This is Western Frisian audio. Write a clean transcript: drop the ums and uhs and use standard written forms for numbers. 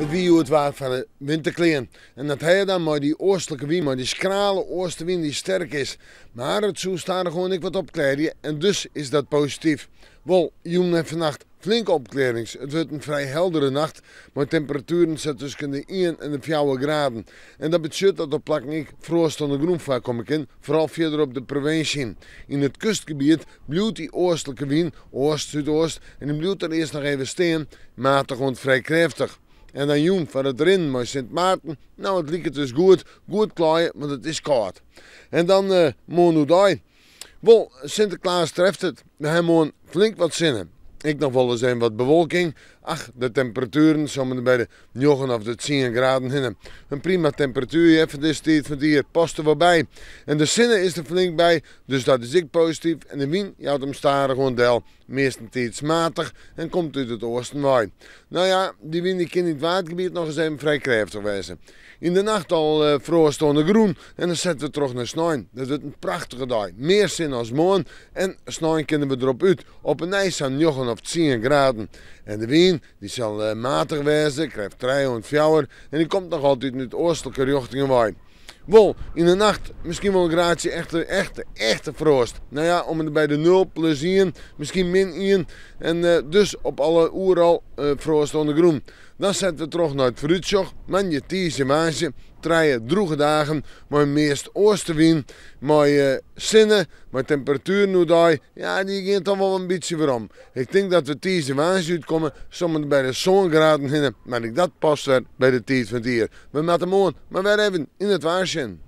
It wie hjoed waar foar de winterklean. En dat ha je dan mei dy oastlike wyn, mei dy skrale oastewyn dy't sterk is. Mar it soe stadichoan ek wat opklearje en dus is dat posityf. Wol, jûn en fannacht flinke opklearrings. It wurdt in frij heldere nacht mei temperatueren sa tusken de ien en de fjouwer graden. En dat betsjut dat op plakken ek froast oan de grûn foarkomme kin, foaral fierder op de provinsje. Yn it kustgebiet bliuwt dy oastlike wyn, oast-súdoost, en dy bliuwt der earst noch even stean, matich oant frij krêftich. En dan jûn foar it rinnen mei Sint Maarten, no it liket dus goed, goed klaaie, want it is kâld. En dan moarn oerdei. Wol, Sinteklaas treft it. We ha moarn flink wat sinne. Ek noch wolris even wat bewolking. Ach, de temperatueren somme by de njoggen of de tsien graden hinne. In prima temperatuer hear foar dizze tiid fan it jier, past der wol by. En de sinne is der flink by, dus dat is ek posityf. En de wyn jout him stadichoan del, meastentiids matich en komt út it oasten wei. No ja, dy wyn dy kin yn it Waadgebiet noch ris even frij krêftich wêze. Yn de nacht al froast oan de grûn en dan sette we troch nei snein. Dat wurdt in prachtige dei. Mear sinne as moarn en snein kinne we derop út. Op 'e nij sa'n njoggen of tsien graden. En de wyn dy sil matich wêze, krêft trije oant fjouwer en dy komt noch altyd út oastlike rjochtingen wei. Wol, yn de nacht miskien wol in graadsje echte, echte, echte froast. No ja, om en by de nul plus ien, miskien min ien. En dus op alle oeral froast oan de grûn. Dan sette we troch nei it foarútsjoch, moandei, tiisdei, woansdei, trije drûge dagen mei meast oastewyn, mei sinne, mei temperatueren oerdei, ja dy gean toch wol in bytsje werom. Ik tink dat we tiisdei, woansdei útkomme, somme by de sân graden hinne, mar ek dat past wer by de tiid fan it jier. We moatte moarn mar wer even yn it waar sjen.